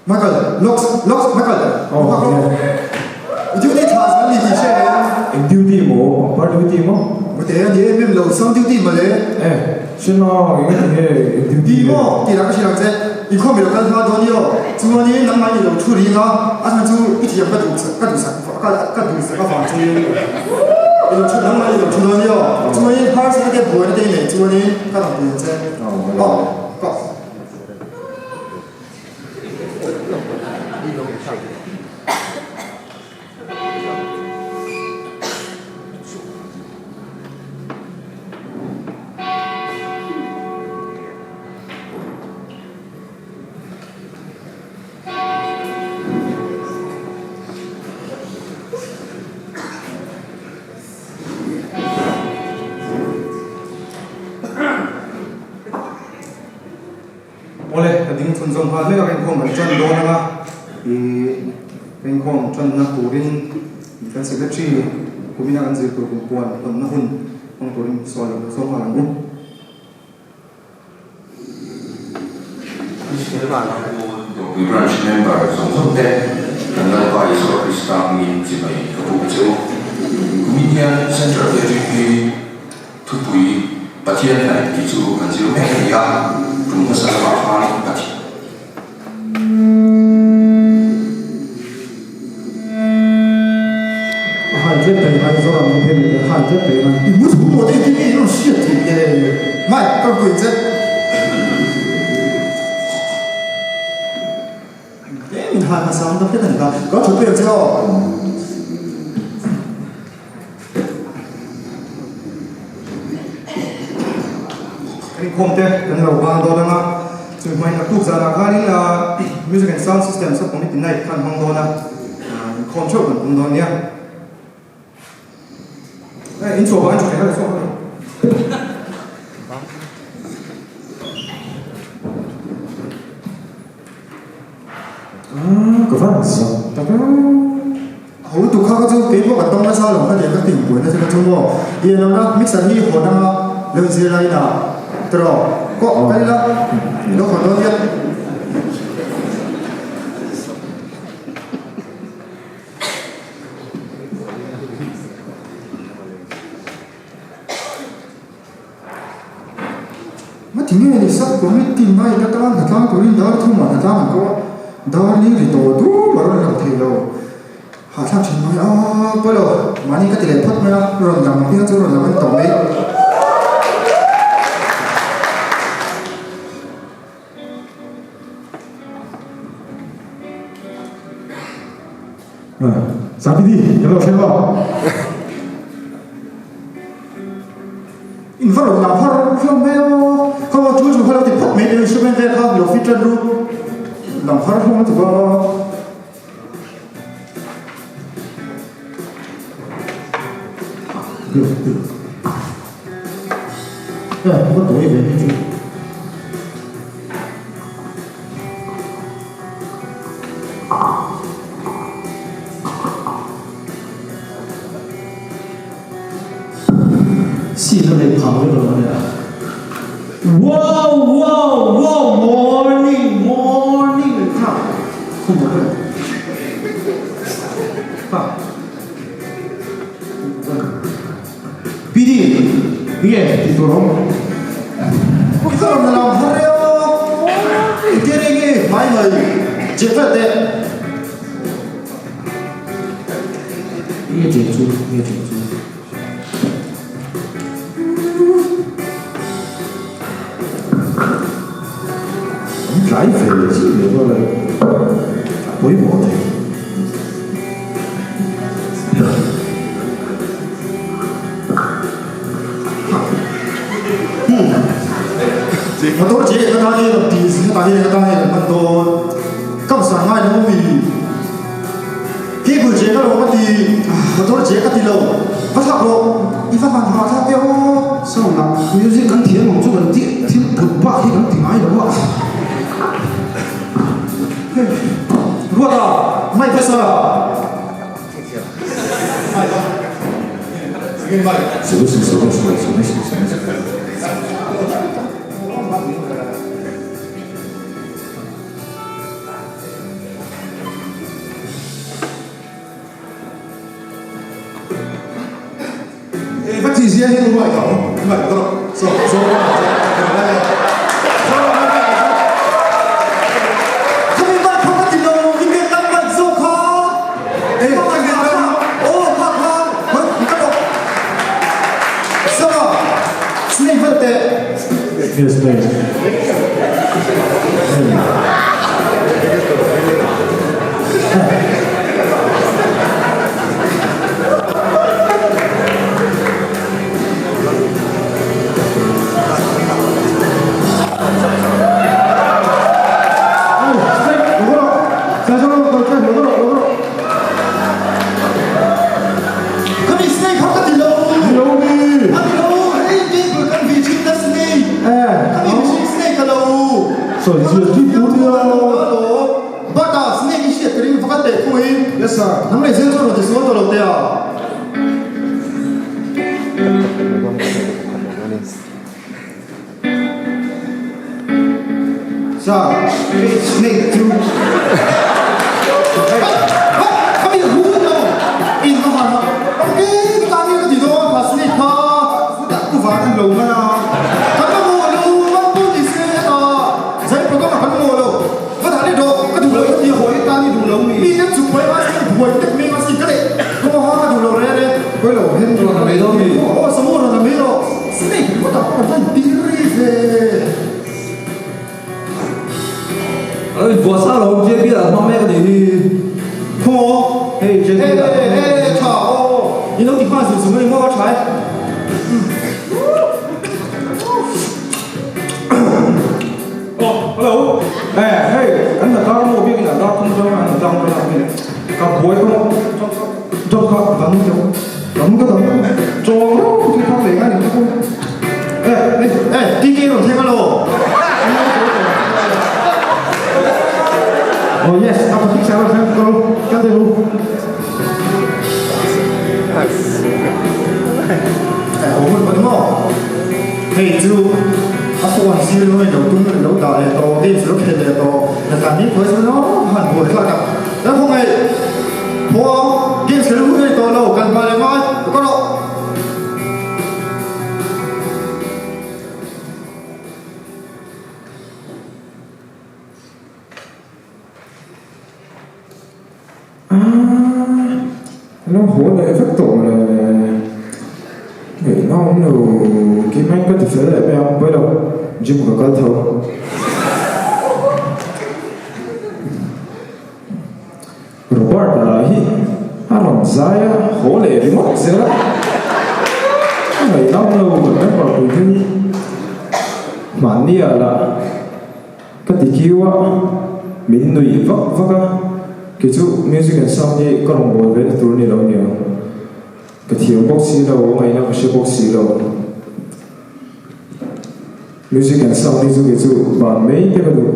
Michael, lawks, lawks, Michael, Oh, nghak rawh. yeah. I duty tha zan ni tih hria em? Eng duty maw? Pangpar duty maw? Mute a ni em em lo, sound duty mawle. Eh, hre nau, eng ati nge eng duty Ti maw? Tih lah ka hrilh ang che. I khawm i lo kal hma dawn i aw. Chuanin nangmah i lo thu ring a, a chhan chu i thiam ka duh ka duhsak ka duhsak avang chuin i lo thu nangmah i lo thu dawn i aw. Chuanin harsatna te buaina te i neih chuanin ka rawn pui ang che. Aw, ka. Awle, ka ding chhunzawm nghal mek a, ka inkhawm kan tan dawn anga, ih ka inkhawm tanna turin kan secretary kumina kan zir tur kum puan hawnna hun hmang turin sawi lo zawng nghal ang u. Dawkpui Branch member zawng zawng te kan Lalpa Isua Krista hmingin chibai ka buk che u. Kumin hian Central KGP Thupui Pathian hnaih tih chu kan zir mek a ni a, tum hmasa lamah khan Pathian. A han zet thei ngai Zoram hi hemi te han zet thei ngai. I mu chhung maw te hi nge i rawn hriat theih le? Mai, ka rawn puih che. Tlem in han hmasa ang ta hret a ni ka. Ka rawn thut pek che aw. Kan inkhawm te kan lo bang dawn ang a, chumi hmain naktuk zanah khanin Music and Sound System Sub Committee Night kha an hmang dawn a, inkhawm theuh kan tum dawn nia. Hei inchhuah vang in chhuah theih kha. Ah, ka van zak tak a. Ho lutuk kha ka chu kei pawh ka tawng nasa lo ka ti a, ka tin buai nasa ka chu maw. I en ang a, mixer hi hawn anga lo inzir lai ina tiraw kawh kal ila i lo hawn dawn nia. Mati nge ni sak committee nai ta tan hnatlang turin dar thumah hnatlang an ko a, dar ni ri tawh dup a rawn lang thei lo. Hahthlak thin mai a, pawi lo, mahni ka ti leh phawt mai a, rawn lang piang chu rawn lang an tawh mai. Sapidi, ka lo thleng aw. In va rawn lang har hlawm mai aw. Kha aw chu chu kha lo ti phawt mai teh instrument vel kha lo fit tan ru. Lang har hlawm a ti va. Eh, ka tawi ve hi chu. Seat a nei phang vek lo a nia. Wow wow wow morning morning kha khum a reng kha PD nge tih tur awm. I ka rawn lam har reuh i tia reng e hmai mai che fel teh. Nge che chu nge che chu. An tlai ve chiah leh rual a pawimawh thei. Motor che ka ta hi lam ti ka ta hi ka ta hi lam man dawn kam san ngai lo mi. Cable che ka lo ka ti, motor che ka ti lo, va thlak rawh, i va hman hah thlak e aw. Sound ah music kan thiam ang chu kan tih thil phut bak hi kan ti ngai lo a. Ruata, mai hmasa. Mai va. Mai. 这些都乱搞，乱搞，说说 Yes, ma'am. Yes sir, nang lei zel chu rawn ti sual tawh lo teh a. Sir, snake chu Khami hu lo in ka han a, okay ka tan hian ka ti dawn kha snake kha ku van an lo man a, kan mamawh lo man pawh ni se a zai program ah kan mamawh lo. Va dah leh rawh, ka duh lo ka ti a, hawi tan i duh lo mi. Mi te chu buai ngai sin, buai tek mai ngai sin, ka leh kawng a ka duh lo re re. Hawi lo hen rawn a mai dawn mi. Aw samu rawn a mai rawh, snake ringawt ah ka van tir ri ve. Oi buah sa lo JB ah hmang mek a nih hi. Khaw Hei JB ah hmang mek. He tha aw i lo ti nghal zung zung a ni maw ka tha e. Oh, hello. Eh, hei, kan la tar maw biakin a dar thum zawng a an la tang dawn a hei ka buai ka maw job kha dang deuh dang ka dang chawl reuh thil thar leh ngai ni ka Eh, eh, TK rawn thleng alo. Oh yes, a pathik sa rawn thleng ka lo ka deuh. Eh, ho hun pawh ni maw? Hei chu a phone sir nuai lo tum lo dah leh tawh, games lo khel leh tawh, na tan ni pawh chu no han buai thlak a. Kan khaw ngaih pawh games khel hun a ni tawh lo, kan hma leh ngai ka rawh. Aaa lo haw leh vek tawh le ngaihna awm lo keimah ka ti fel leh mai ang pawi lo gym ka kal tho Robert lah hi a rawn zai a haw leh ringawt zel a a ngaihna awm lo kan member pui hi mahni ah lah. Ka ti kiu a, min nuih vak vak a, kei chu music and sound hi ka rawn bawl ve na tur ni lo nia, ka thiam bawk si lo, a ngaihna ka hre bawk si lo. Music and sound hi chu kei chu ban mai te ka duh,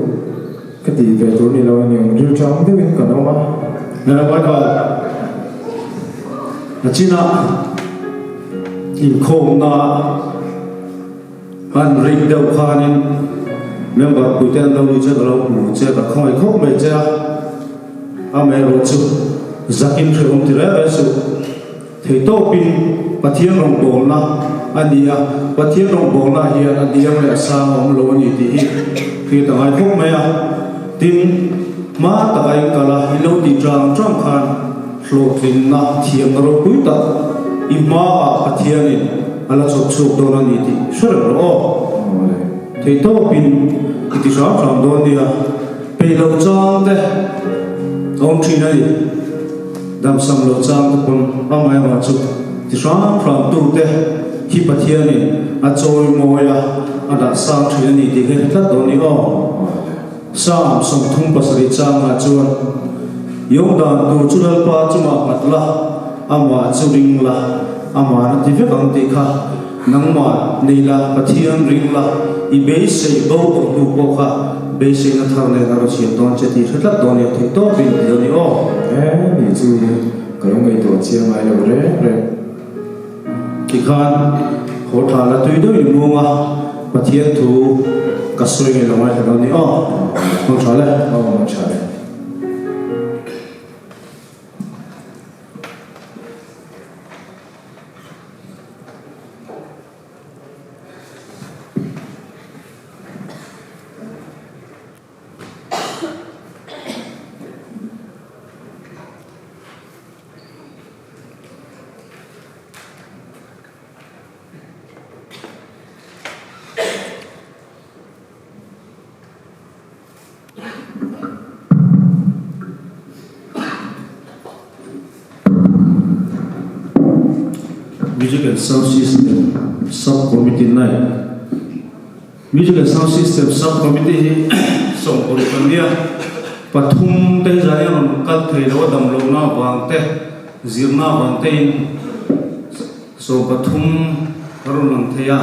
ka tih ve tur ni lo ania, rilchang deuhin kan awm a. Nana Michael, nachinah inkhawmna. Han ring deuh khanin member puite an lo ni che ka lo hmu che ka khawngaih khawp mai che a, amaherawh chu zakin hrehawm ti reng reng suh. Theihtawpin Pathian rawngbawlna a ni a, Pathian rawngbawlna ah hian a hniam leh a sang a awm lo a ni tih hi hriat a ngai khawp mai a. Tin, hma taka in kal a, i lo tih tang tang khan hlawhtlinna thiamna ropui tak i hmaah Pathianin A la chawp chhuak dawn a ni tih hre reng rawh aw. Theihtawpin i ti hram hram dawn nia. Peih loh chang te a awm thin a ni. Damsam loh chang te pawn a ngaihmah chu ti hram hram tu te hi Pathianin a chawi mawi a, a dah sang thin a ni tih hi hre tlat dawn ni aw. Psalm 37 changah chuan, Yawng dan tur chu Lalpa chungah nghat la, amah chu ring la, amah na ti vek ang tih kha nangmah nei la, Pathian ring la, i beisei bo tawh hnu pawh kha beiseina thar nen a rawn siam dawn che tih hre tlat dawn nia theih tawpin ti dawn i aw. He ni chu ka lo ngaihtuah chiang ngai lo reng reng. Tikhan haw tha la tui deuh in mung a, Pathian thu ka sawi ngei lo ngaithla dawn ni aw. Hmang tha le. Aw hmang tha le. Music and Sound System Sub Committee Night. Music and Sound System Sub Committee hi 16 kan nia, pathum te hi zan hian rawn kal thei lo a dam lohna avang te, zirna avang te in 13 a rawn lang thei a,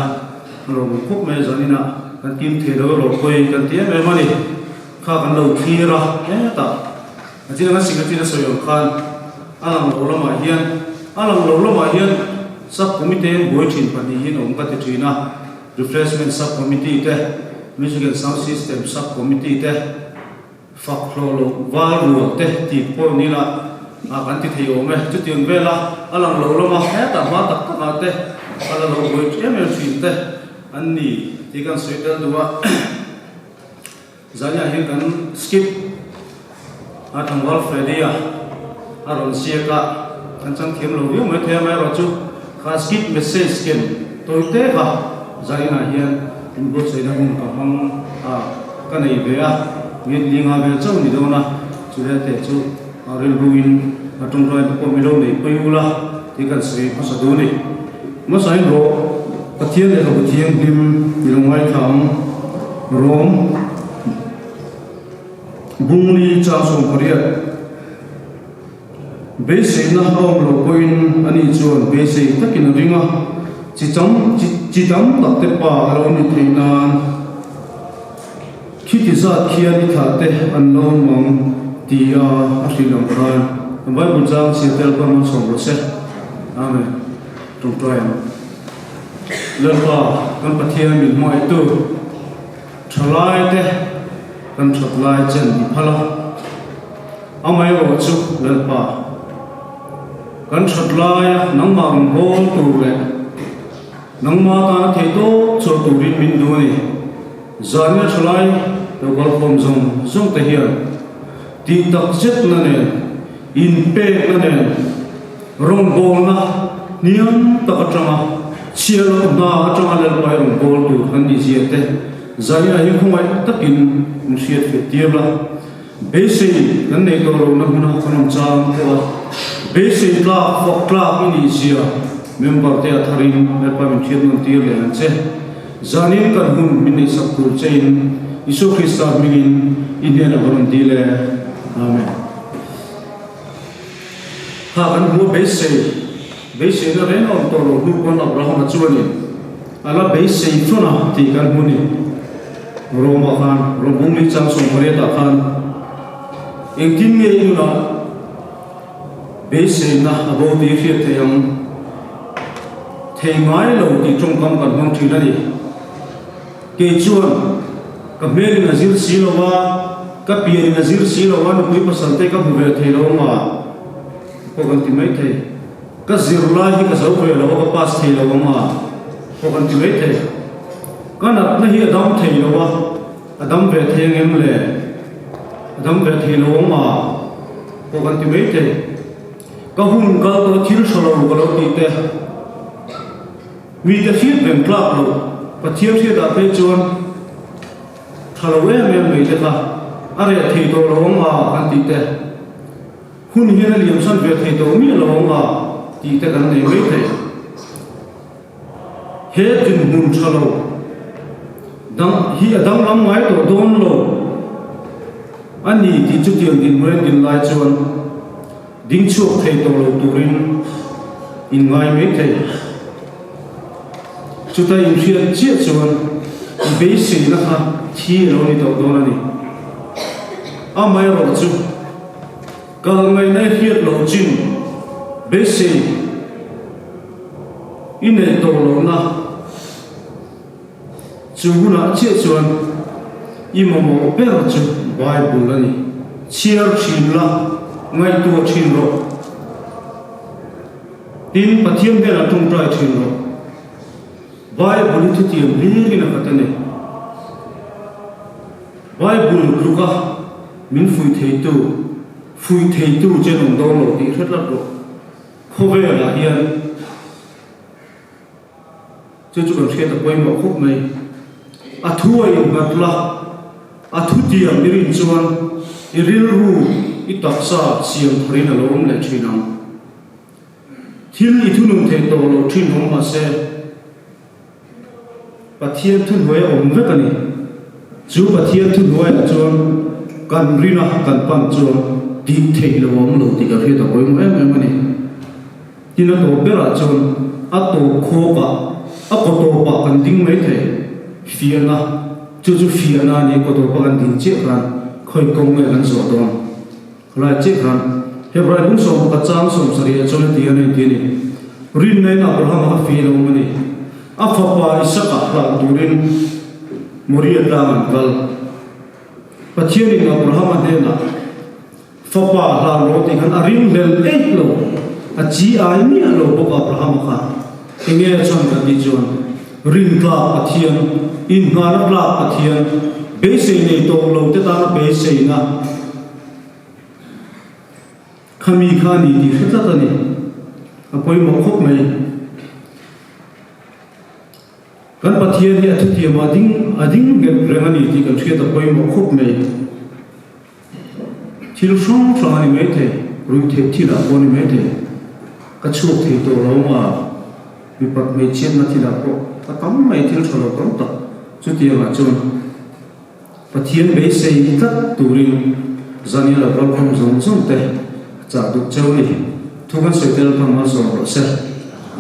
a rawn awm khawp mai a zan inah kan kim thei lo erawh pawi kan ti em em a ni. Kha kan lo thlir a hetah a chin anga secretary a sawi ang khan a lang lo lamah hian a lang lo lamah hian sub committee an buai thin pahnih hian awm ka ti thin a, refreshment sub committee te, music and sound system sub committee te, fak hlawh loh val rual te tih pawh ni la ah kan ti thei awm e. Chutiang vela a lang lo lama hetah hma tak takah te a la lo buai em em thin te an ni tih kan sawi tel duh a. Zaniah hian kan skip a tlangval Freddy-a a rawn ziak a, kan chang thiam lo viau mai thei a, amaherawhchu kha skip message ken tawi te kha Zaninah hian inbuatsaihna hun ka hmang a, ka nei ve a, minute li nga vel chauh ni dawn a, chuleh teh chu a rilruin a tawngtaina te pawh mi lo nei pawi ula tih kan sawi hmasa duh a ni. Hmasain rawh, Pathian leh Hlawh Thianghlim i lo ngaithla ang. Rom Bungli chang 18. Beiseina a awm loh pawhin ani chuan beisei takin a ring a, chi tam chi tam tak te pa a lo ni theih nan khiti zat khian i thlah te an lo awm ang ti a a hrilh ang khan Bible chang chhiar tel pawn rawn sawm rawh se. Amen. Tawngtai ang. Lalpa, kan Pathian min hmangaihtu, thalai te kan that lai chen i phal a. Amaherawh chu Lalpa, kan that laia nangmah rawn hawl tur leh nangmah tana thei tawp chhuah turin min duh a ni. Zanina thalai lo kalkhawm zawng zawng te hian tih tak zetna nen, inpekna nen, Rawngbawlna hniam tak atanga chhia loh hna atanga Lalpai rawngbâwl tur kan nih zia te Zaia hi khawngaih takin min hriat feh tir la. Beisei kan nei tawh lohna hmuna kan awm chang pawh a, beisei tlak, fak tlak i nih zia member te a tharin Lalpai min hriat nawn tir leh ang che. Zanin kan hun min neihsak tur chein Isua Krista hmingin i hnenah ka rawn dil e. Amen. Kha kan hmu a beisei, beiseina reng a awm tawh lo hnu pawn Abrahama chuanin a la beisei fawn a tih kan hmu ni. Roma khan, Rom bungli chang 18 ah khan engtin nge i nunah beiseina a bo tih i hriat theih ang? Thei ngai lo tih tawngkam kan hmang thin a ni. Kei chuan ka hmelin a zir si lo a, ka pianin a zir si lo a, nupui pasal te ka hmu ve thei lo anga pawh kan ti mai thei. Ka zirlai hi ka zo ve lo a, ka pass thei lo anga pawh kan ti mai thei. Ka natna hi a dam thei lo a, a dam ve thei angem le? A dam ve thei lo anga pawh kan ti mai thei. Ka hun kal tawh thil tha lo ka lo tih te. Mite hriat reng tlak loh Pathian hriatah phei chuan tha lo em em mai te kha a reh thei tawh lo ang a kan tih te, hun hian a liamsan ve thei tawh miah lo ang a tih te kan nei mai thei. He dinhmun tha lo dang hi a danglam ngai tawh dawn lo a ni tih chutiang dinhmun a din lai chuan, Ding chhuak thei tawh lo turin in ngai mai thei. Chuta in hriat chiah chuan i beiseina kha thi a lo ni tawh dawn a ni. Amaherawh chu kal ngaihna i hriat loh chin beisei i neih tawh lohna chu hunah chiah chuan i mamawh ber chu Bible a ni. Chhiar thin la, ngaihtuah thin rawh. Tin, Pathian hnenah tawngtai thin rawh. Bible hi thutiam hlirin a khat a ni. Bible tluka min fuih theitu, fuih theitu che an awm dawn lo tih hre tlat rawh. Khawvelah hian. Chu chu kan hriat a pawimawh khawp mai. A thu a innghat la, a thutiam i rin chuan i rilru, i taksa siam tharin a lo awm leh thin ang. Thil i thunun thei tawh lo thin awm mahse, Pathian thuhnuai a awm vek a ni. Chu Pathian thuhnuaiah chuan kan rina kan pan chuan tih theih lo a awm lo tih ka hriat a pawimawh em em a ni. Tin a tawp berah chuan a tawp khawkah, a kaw tawpah kan ding mai thei. Fiahna, chu chu fiahna a ni, kaw tawpa kan ding chiah khan khawi kawng nge kan zawh dawn? Lai chiah khan Hebrai lung 11 chang 70 ah chuan heti hian a inti a ni, Rinna in Abrahama kha fih lo awm a ni. A fapa Isaka hlan turin Moria tlang an kal. Pathianin Abrahama hnenah fapa hlan rawh tih khan a ringhlel eih lo, a chi ai miah lo bawk Abrahama kha. Enge a chhan kan tih chuan rin tlak Pathian, inngahna tlak Pathian, beisei nei tawh lo te tana beiseina, Khami kha a ni tih hre tlat a ni. A pawimawh khawp mai. Kan Pathian hi a thutiam a ding a ding nghet reng a ni tih kan hriat a pawimawh khawp mai. Thil hrang hrang a ni maithei, ruihtheih thilah pawh a ni maithei. Ka chhuak thei tawh lo a, mipat hmeichhiatna thilah pawh a tam mai thil tha lo tam tak chutiangah chuan Pathian beisei tlat turin Zania lo kalkhawm zawng zawng te a chah duh cheu a ni. Thu kan sawi tel kha malsawm rawh se.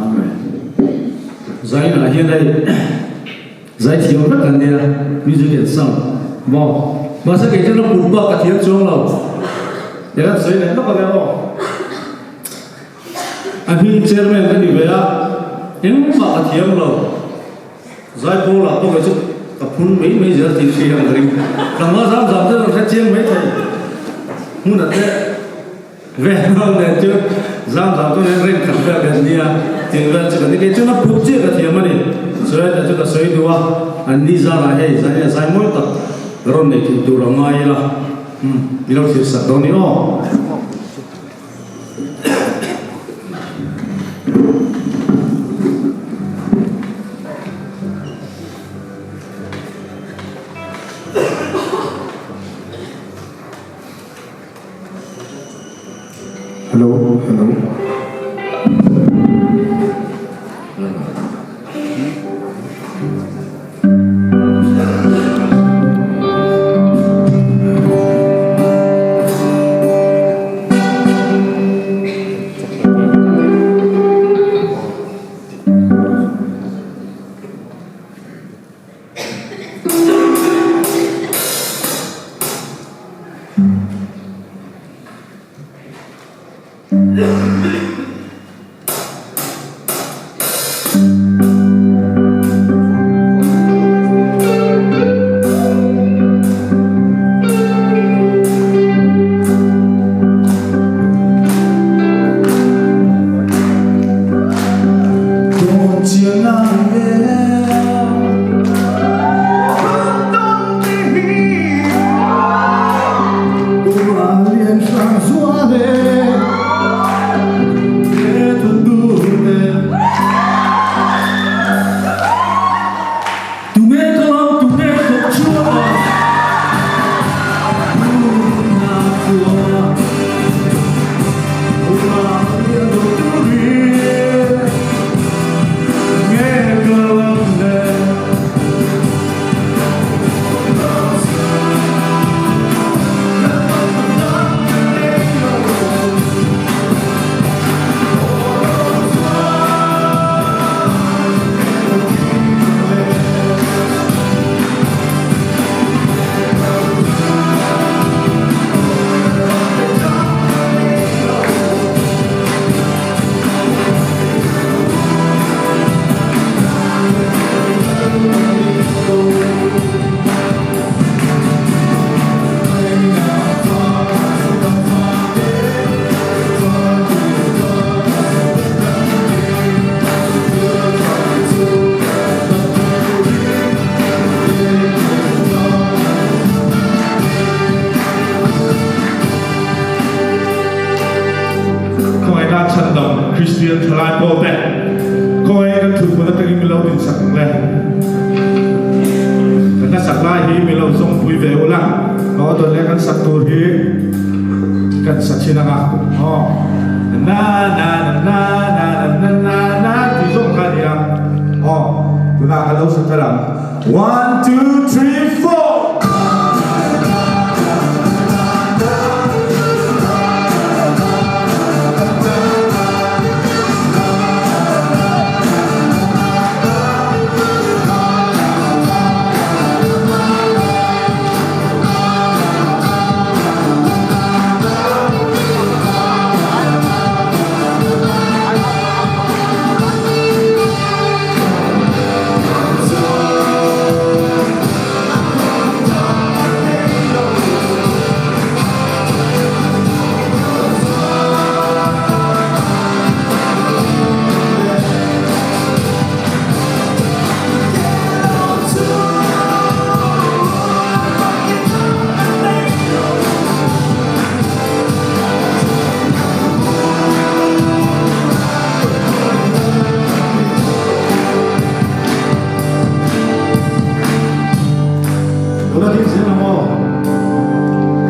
Amen. Zainah hian hei zai thiam vek an nia, music and sound maw? Mahse kei chuan a put bak ka thiam chuang lo. Eng an sawi leh lawk a nia aw. A hming chairman ka ni ve a, engmah ka thiam lo. Zaipawl ah pawh kei chu ka phun mai mai zel tih hria ang ka ring. Tlangval zam zam te rawn hre chiang mai thei. Hmun a te ve hlawm nen chu zam zam chu nen rin khat vel kan nia tih vel chu ka ni. Kei chuan a phut chiah ka thiam a ni. Sawi ta chu ka sawi duh a, an ni zarah hei zai a zai mawi tak rawn nei thei tur a ngai ila. Umm, i lo thlir sak dawn ni aw. Hello, hello. Khawngaihna chhandam Kristian thalai pawl te khawngaih kan thutpun atangin min lo dinsak ang le. Kan la sak lai hi min lo zawngpui ve ula, aw dawt leh kan sak tur hi kan sa thin ang a, aw. Na na na na na na na na tih zawng kha a ni a. Aw, tunah ka lo sa ṭan ang. One, two, three, four! Tuna ding zel ang aw.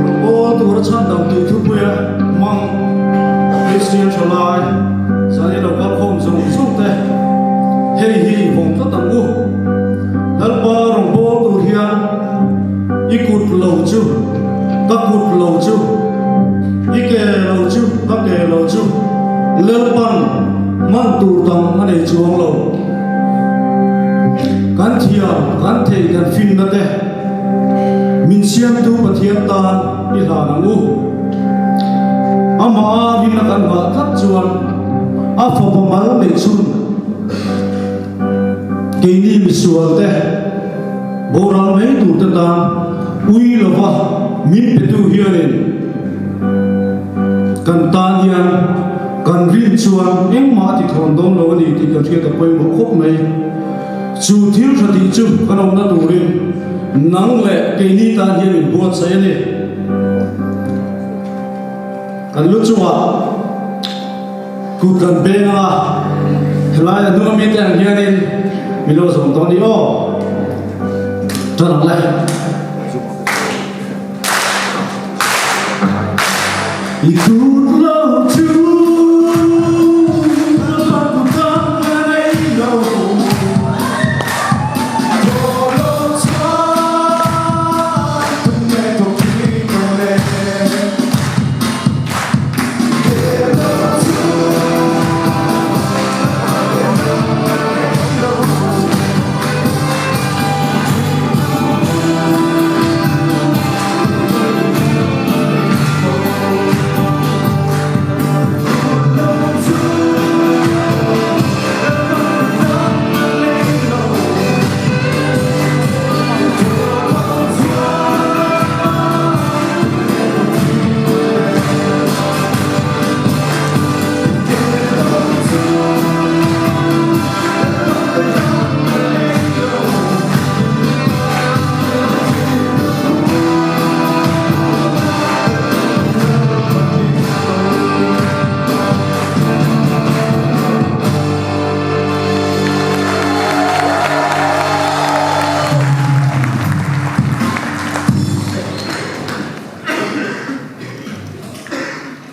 Rawngbâwl tura chhandam tih thupuia hmang Kristian tha lai zan in lo kal khawm zawng zawng te hei hi i vawng tlat ang u. Lalpa rawngbâwl tur hian i kut lo chu ka kut lo chu, i ke lo chu ka ke lo chu Lalpan hman tur dang a nei chuang lo. Kan thiam, kan thei, kan finna te min siamtu Pathian tan i hlan ang u. Amah rinna kan nghah tlat chuan a fapa mal neih chhun keini misual te, boral mai tur te tan ui lova min petu hianin kan tan hian Kan rin chuan engmah a ti thawn dawn lo a ni tih kan hriat a pawimawh khawp mai. Chu thil tha tih chu kan awmna turin nang leh keini tan hian in buatsaih a ni. Kan lu chungah kut kan beng anga helai a hnung ami te ang hianin min lo zawm dawn i aw. Tan ang le. I kut lo chu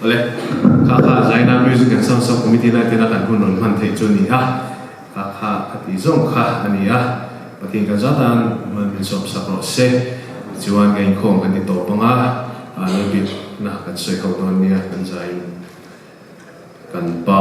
Awle, kha kha Zaina Music and Sound Sub-Committee lai tena kan hun rawn hman theih chu a ni a. Kha kha ka tih zawng kha a ni a, Pathian kan zat an man min sawm sak rawh se. Tichuan ka inkhawm kan ti tawp ang a, Lalbiakna kan sawi ho dawn nia kan zaiin kan pa.